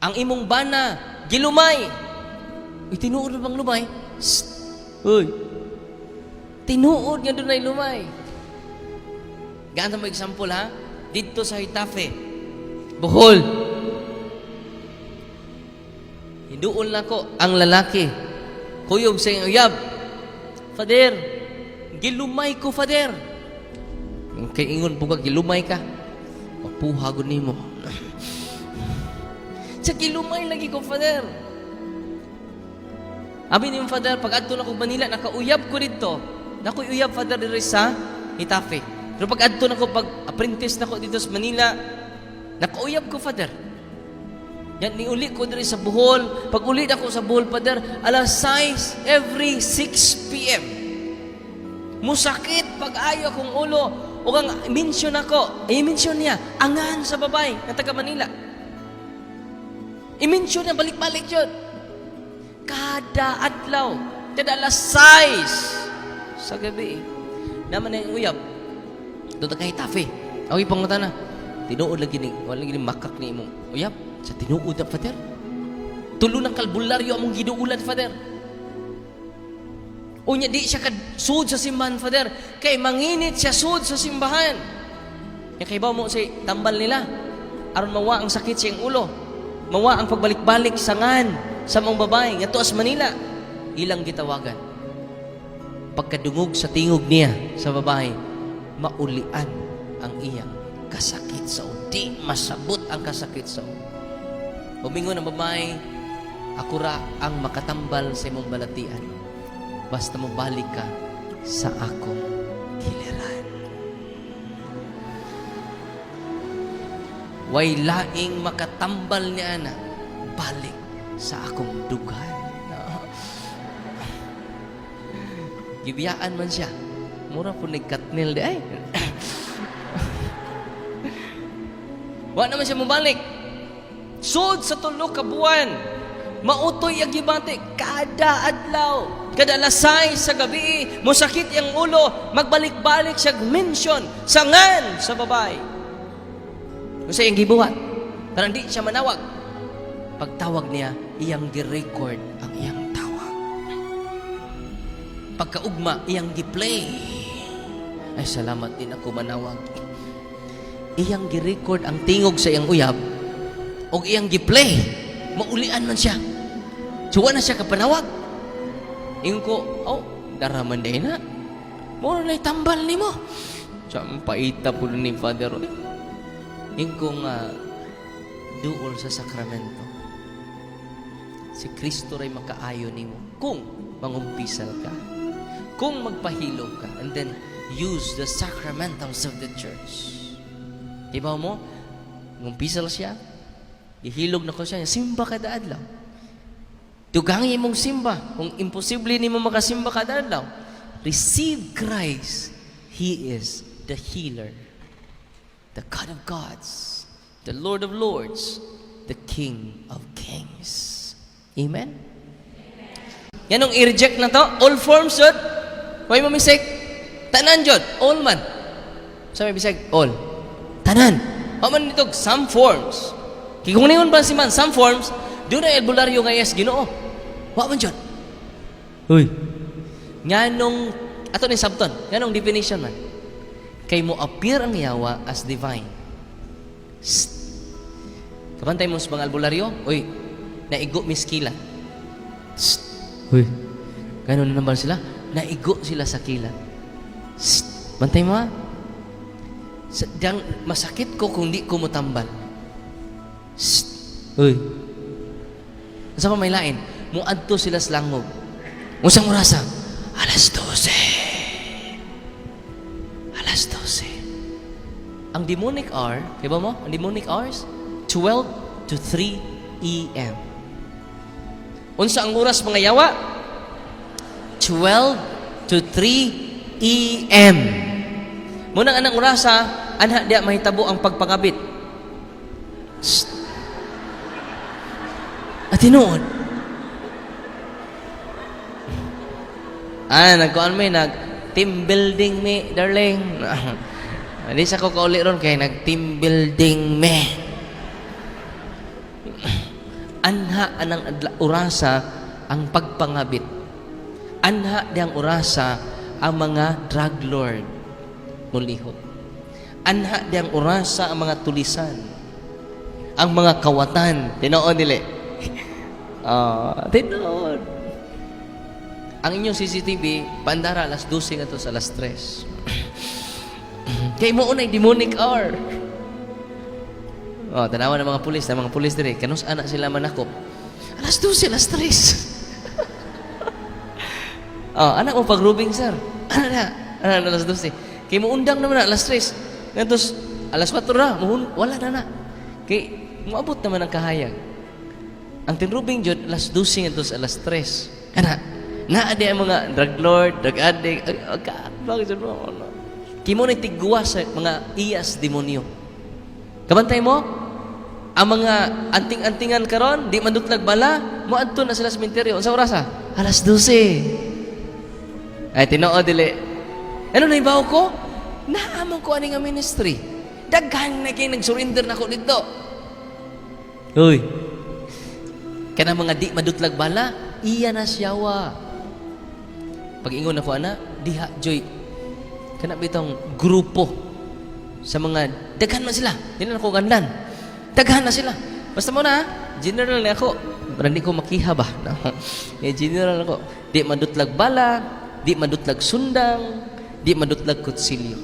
Ang imong bana gilumay. Uy, tinuod bang lumay? Shh. Uy. Tinuod nga dunay lumay. Gaan mo example ha? Didto sa Getafe, Bohol. Hiduol nako ang lalaki. Kuyog sa iyang uyab. "Father, gilumay ko, Father." Kay ingon po ka, gilumay ka. Mapuha gud nimo. Sa gilumay lagi ko, Father. Abi ni Father, pag adto na ko Manila, nakauyab ko dito. Nakoy uyab, Father, diri sa Getafe. Pero pag adto na ko, pag apprentice na ko dito sa Manila, nakauyab ko, Father. Yan, niuli ko diri sa Bohol. Pag uli ako sa Bohol, Father, alas 6, every 6 p.m. Musakit pag ayo akong ulo. O ang mention ako, eh mention niya, angan sa babae nga taga Manila. I-mention niya, balik-balik yun. Kada adlaw, kada alas 6 sa gabi. Naman na yung uyab. Doon taga Getafe. Okay, pangutana. Tinuod lagi ni, wala lagi ni makak ni imong uyab. Sa tinuod na, Father. Tulo ng kalbularyo among giduulan, Father. Unya di siya kad sud sa simbahan, Father. Kay manginit siya sud sa simbahan. Ya kay mo si tambal nila. Aron mawa ang sakit sa iyang ulo. Mawa ang pagbalik-balik sa ngan sa mong babae ngadto sa Manila. Ilang gitawagan. Pagkadungog sa tingog niya sa babae, maulian ang iyang kasakit sa ulo. Di masabot ang kasakit sa ulo. Umingon ang babae, "Ako ra ang makatambal sa imong balatian. Basta mo balik ka sa akong kiliran." Way laing makatambal niya ana, balik sa akong dughan. Gibiyaan man siya. Mura po nagkatnil di ay. Wa naman siya mubalik. Sud sa 3 ka buwan. Mautoy ang gibati kada adlaw. Kada alas 6 sa gabi, mosakit ang ulo, magbalik-balik siya mention sa ngan sa babae. Kung sa iyang gibuhat, parang di siya manawag. Pagtawag niya, iyang gi-record ang iyang tawag. Pagkaugma, iyang gi-play. Ay, salamat din ako manawag. Iyang gi-record ang tingog sa iyang uyab, o iyang gi-play. Maulian man siya. So, wala na siya kapanawag. Ingon ko, "Oh, daraman din na. Mura na tambal ni mo." Sa paita po ni Father. Ingon ko nga, duol sa sakramento. Si Kristo ray makaayo nimo kung mangumpisal ka. Kung magpahilom ka. And then, use the sacramentals of the church. Diba mo? Ngumpisal siya. Ihilog na ko siya. Simba kada adlaw. Dugangi imong simba. Kung imposible nimo makasimba kada adlaw, receive Christ. He is the healer, the God of gods, the Lord of lords, the King of kings. Amen? Yan ang i-reject na to. All forms, jud. Way mo mistake. Tanan, jud. All man. Sa may bisag, all. Tanan. Wa man nito some forms. Kay kung ningon pa si man, some forms, doon na albularyo nga yes, Ginoo. Wa man jud. Uy. Nganong, ato ni sabton, nganong definition man? Kay mo appear ang yawa as divine. Sst. Kabantay mo sa mga albularyo? Uy, naigo miskila. Sst. Uy, ganun na naman sila. Naigo sila sa kilat. Sst. Bantay mo ha. Sa, diyang, masakit ko kung di ko mutambal. Sst. Uy. Sa pa may lain, muadto sila sa langog. Unsang orasa? Alas 12. Alas 12. Ang demonic hour, di ba mo? Ang demonic hours, 12 to 3 a.m. Unsa ang oras mga yawa? 12 to 3 a.m. Munang anang orasa, anha diya mahitabo ang pagpangabit. Shh. At tinuod. Ah, nagkuan mi, nag team building mi, darling. Hindi sa ko kauli ron kay nag team building me. Anha anang orasa ang pagpangabit. Anha diyang orasa ang mga drug lord mulihok. Anha diyang orasa ang mga tulisan. Ang mga kawatan. Tinuod dili? Ah, tinuod. Ang inyong CCTV, pandara alas 12 ngadto sa alas 3. Kay mao na demonic hour. Oh, tanawa ng mga pulis, ng mga pulis diri, kanus ana sila manakop? Alas 12, alas 3. Oh, anak mo pagrubing, sir. Ano na? Ano na alas 12? Kay muundang naman na alas 3. Ngantos alas 4 na, muhun, wala na na. Kay moabot naman ang kahayag. Ang tinrubing jud alas 12 ngadto sa alas 3. Ana, naa di ang mga drug lord, drug addict, ay, bakit mo ano? Kay mao na tigwa sa mga iyas demonyo. Kabantay mo, ang mga anting-antingan karon, di madutlag bala, moadto na sila sa sementeryo. Unsa orasa? Alas 12. Ay, tinuod dili? Ano na ibaw ko? Naamon ko ani nga ministry. Daghan na kay nag-surrender na ako dito. Uy. Kana mga di madutlag bala, iya na siyawa. Pag ingon ako ana, diha joy. Kana bitong grupo sa mga daghan man sila. Di na ako gandan. Daghan na sila. Basta mo na, general na ako. Pero hindi ko makiha ba? No. Eh, general ako. Di madutlag bala, di madutlag sundang, di madutlag kutsilyo.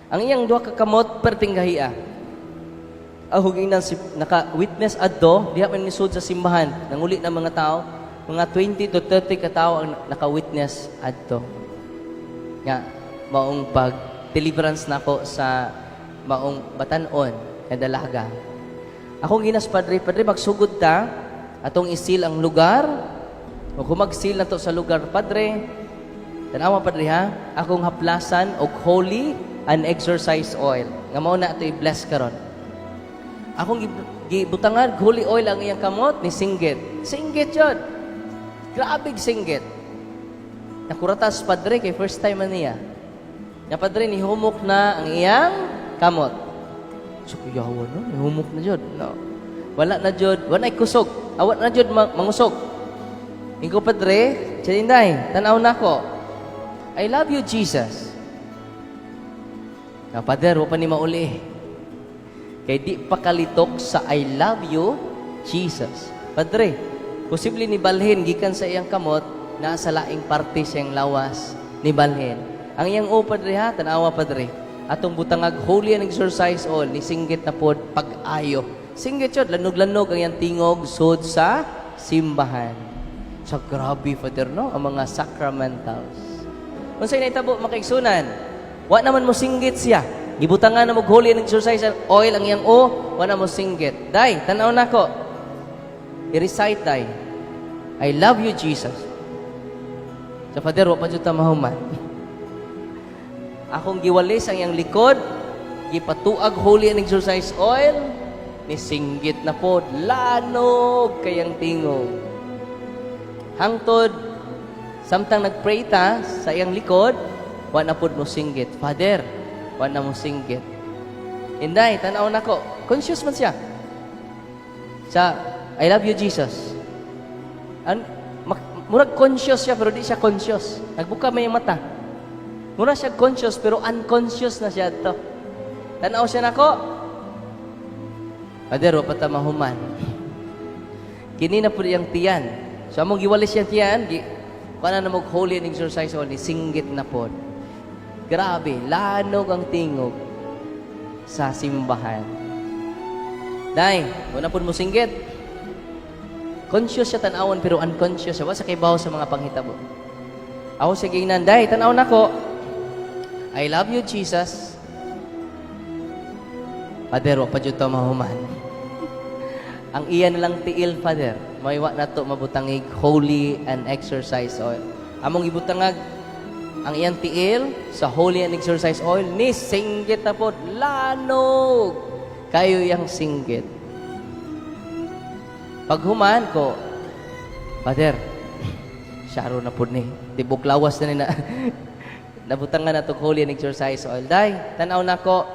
Ang iyang duha ka kamot perting gahia. Ahog ingnan si naka-witness adto, diha man nisud sa simbahan, nanguli ng mga tao, mga 20 to 30 ka tao ang naka-witness adto. Nga maong pag deliverance nako sa maong batanon nga dalaga. Ako ginas, "Padre, Padre, magsugod ta, atong i-seal ang lugar. O kung mag-seal na to sa lugar, Padre, tanawa, Padre, ha, akong haplasan og holy and exorcise oil. Nga mao na ato i-bless karon." Akong gibutangan holy oil ang iyang kamot, ni singgit. Singgit yun. Grabe singgit. Nakuratas Padre kay first time man niya. Nga, Padre, ni humok na ang iyang kamot. So kuyawa no, ni humok na jud. No. Wala na jud, wala na kusog. Awat na jud mangusog. Ingo, "Padre, Chaninday, tanaw na ko. I love you, Jesus." Na, Father, wa pa ni mauli. Kay di pa kalitok sa "I love you, Jesus." Padre, posible ni balhin gikan sa iyang kamot na sa laing parte siyang lawas ni balhin. Ang iyang o, Padre, ha, tanawa, Padre. Atong butangag holy and exorcise oil, ni singgit na pod pag-ayo. Singgit yun, lanog-lanog ang iyang tingog sud sa simbahan. Sa grabe, Father, no? Ang mga sacramentals. Unsay nahitabo, makaigsunan? Wa naman mo singgit siya. Gibutangan na mo holy and exorcise oil ang iyang o, wa na mo singgit. "Day, tanaw nako. I-recite, day. I love you, Jesus." Sa Father, wa pa jud ta mahuman. Akong giwalis ang iyang likod, gipatuag holy and exorcise oil, ni singgit na pod, lanog kayang tingog. Hangtod, samtang nagpray ta sa iyang likod, wa na pod mo singgit. "Father, wa na mo singgit. Inday, tanaw nako." Conscious man siya. Sa "I love you, Jesus." Murag conscious siya pero di siya conscious. Nagbuka man yung mata. Mura siya conscious pero unconscious na siya to. Tanaw siya nako. "Father, wa pa ta mahuman. Kini na po iyang tiyan." So among giwalis siyang tiyan, gi kuha na mo holy and exorcise oil, singgit na pod. Grabe, lanog ang tingog sa simbahan. "Day, wala pod mo singgit." Conscious siya tan-awon pero unconscious siya. Wa sa kaybaw sa mga panghitabo. Ako sa gingnan, "Day, tanaw nako. I love you, Jesus." "Father, wa pa jud ta mahuman." Ang iya na lang tiil, Father, may wa na to mabutangig holy and exorcise oil. Among ibutangag ang iyang tiil sa holy and exorcise oil, ni singgit na pod, lanog kayo yang singgit. Paghuman ko, "Father, syaro na pod ni. Tibok lawas na ni na. Nabutangan na to holy and exorcise oil. Day, tanaw nako."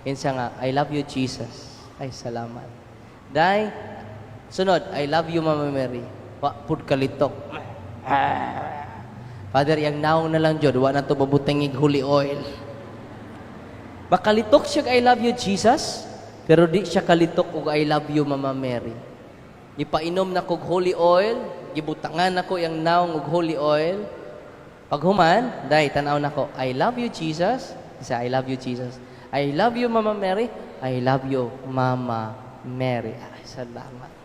Kinsa nga, "I love you, Jesus." Ay, salamat. "Day, Sunod, "I love you, Mama Mary." Wa pud kalitok. Father, iyang naong na lang jud, wa na to babutangig holy oil. Makalitok siya "I love you, Jesus," pero di siya kalitok og "I love you, Mama Mary." Gipainom na kog holy oil, gibutangan nako iyang naong og holy oil. Paghuman, day tan-aw nako, "I love you, Jesus." Isa, "I love you, Jesus." "I love you, Mama Mary." "I love you, Mama Mary." Ay, salamat.